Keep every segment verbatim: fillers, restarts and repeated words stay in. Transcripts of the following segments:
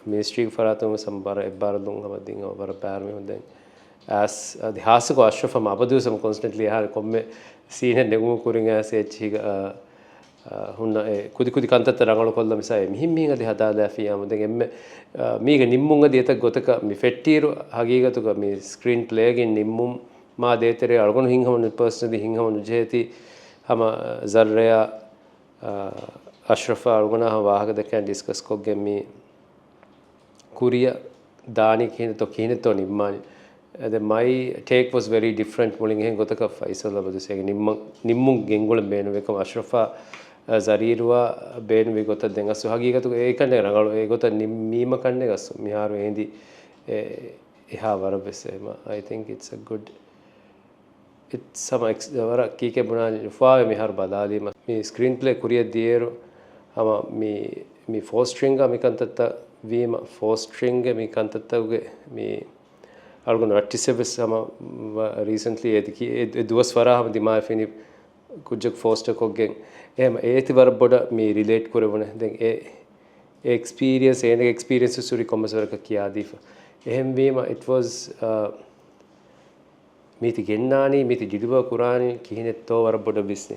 މިނިސްޓްރީގެ ފަރާތުން ވެސް ހަމަ ބަރަށް އެއްބާރުލުން ހަމަ ދިން ހަމަ ބަރަށް ބައިވަރު މީހުން ދެން އަސް އަދި ހާއްސަކޮށް އަޝްރަފް ހަމަ އަބަދުވެސް ހަމަ ކޮންސްޓެންޓްލީ އެހާ ކޮންމެ ސީނެއް ނެގުމު ކުރިން އަސް އެއްޗިހިގަ ހުންނަ އެ ކުދި ކުދި ކަންތައްތައް ރަނގަޅުކޮށްލަ މިސާ އެ މިހިން މިހިން އަދި ހަދާލާފިޔާމު ދެން އެންމެ މީގެ ނިންމުން އަދި އެތައް ގޮތަކަށް މި ފެއްޓިއިރު ހަގީގަތުގަ މި ސްކްރީން ޕްލޭގެ ނިންމުން މާ ދޭތެރޭ އަޅުގަނޑު ހިންހަމަ ނު ޕާސަނަލީ ހިންހަމަ ނުޖެހޭތީ ހަމަ ޒައްރަޔާ އަޝްރަފާ އަޅުގަނޑާ ވާހަކަ ދެކެން ޑިސްކަސް ކޮށްގެން މި ކުރިއަށް ދާނީ ކިހިނެއްތޯ ކިހިނެއްތޯ ނިންމާނީ. އެދެ މައި ޓޭކް ވަސް ވެރީ ޑިފްރެންޓް މުޅިން އެހެން ގޮތަކަށް ފައިސަލް އަބަދުސޭގެ ނިންމަ ނިންމުން ގެންގުޅެން ބޭނުންވެކަމަށް އަޝްރަފާ ޒަރީރުވާ ބޭނުވި ގޮތަށް ދެން އަސް ހަގީގަތުގަ އޭކަންނެ ރަނގަޅު އެ ގޮތަށް ނިންމީމަ ކަންނެ ގަސް މިހާރު އޭނދި އެ އެހާ ވަރަށް ވެސް އެމަ. I think it's a good އެއްސަމަ ވަރަށް ކީކޭ ބުނާނީ ނުފާވެ މިހާރު ބަލާލީމަ މި ސްކްރީން ޕްލޭ ކުރިއަށް ދިޔައިރު ހަމަ މި މި ފޯސްޓްރިންގ މި ކަންތައްތައް ވީމަ ފޯސްޓްރިންގ މި ކަންތައްތަކުގެ މި އަޅުގަނޑު ރައްޓިސެއް ވެސް ހަމަ ރީސެންޓްލީ އެ ދުވަސް ވަރާ ހަމަ ދިމާވެފިނި ކުއްޖަކު ފޯސްޓަކޮށްގެން އެހެމަ އޭތި ވަރަށް ބޮޑަށް މި ރިލޭޓް ކުރެވުނެ ދެން އެ އެ އެކްސްޕީރިއެންސް އޭނަގެ އެކްސްޕީރިއެންސް ސުރި ކޮންމެސް ވަރަކަށް ކިޔާދީފަ އެހެންވީމަ އިޓް ވަސް މީތި ގެންނާނީ މީތި ޑިލިވަރ ކުރާނީ ކިހިނެއްތޯ ވަރަށް ބޮޑަށް ވިސްނި.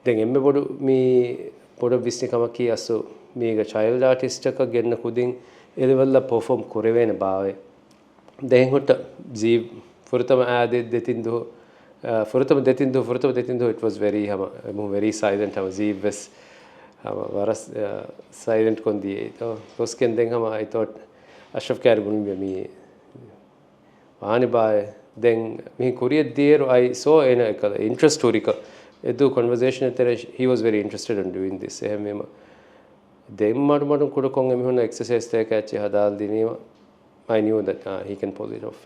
ދެން އެންމެ ބޮޑު މީ ބޮޑަށް ވިސްނި ކަމަކީ އަސްލު މީގަ ޗައިލްޑް އާޓިސްޓަކަށް ގެންނަ ކުދިން އެލެވެލްއަށް ޕަރފޯމް ކުރެވޭނެ ބާވޭ. ދެން ހުއްޓަ ޒީ ފުރަތަމަ އާ ދެ ދެތިން ދުހު ފުރަތަމަ ދެތިން ދުހު ފުރަތަމަ ދެތިން ދުހު އިޓް ވަސް ވެރީ ހަމަ ވެރީ ސައިލެންޓް ހަމަ ޒީ ވެސް ހަމަ ވަރަށް ސައިލެންޓް ކޮން ދިޔައީ. ގޮސްގެން ދެން ހަމަ އައިތޯ އަޝްރަފް ކާރި ބުނި މީ ވާނި ބާއޭ. ދެން މިހިން ކުރިއަށް ދިޔައިރު އައި ސޯ އޭނަ އެކަލަ އިންޓްރެސްޓް ހުރިކަ އެދޫ ކޮންވަސޭޝަން ތެރޭ ހީ ވަސް ވެރީ އިންޓްރެސްޓެޑް އިން ޑޫއިން ދިސް. އެހެންވީމަ ދެން މަޑުމަޑުން ކުޑަކޮށް އެމިހުންނަށް އެކްސަސައިޒް ތޭކައްޗެއް ހަދާލަދިނީމަ I knew that uh, he can pull it off.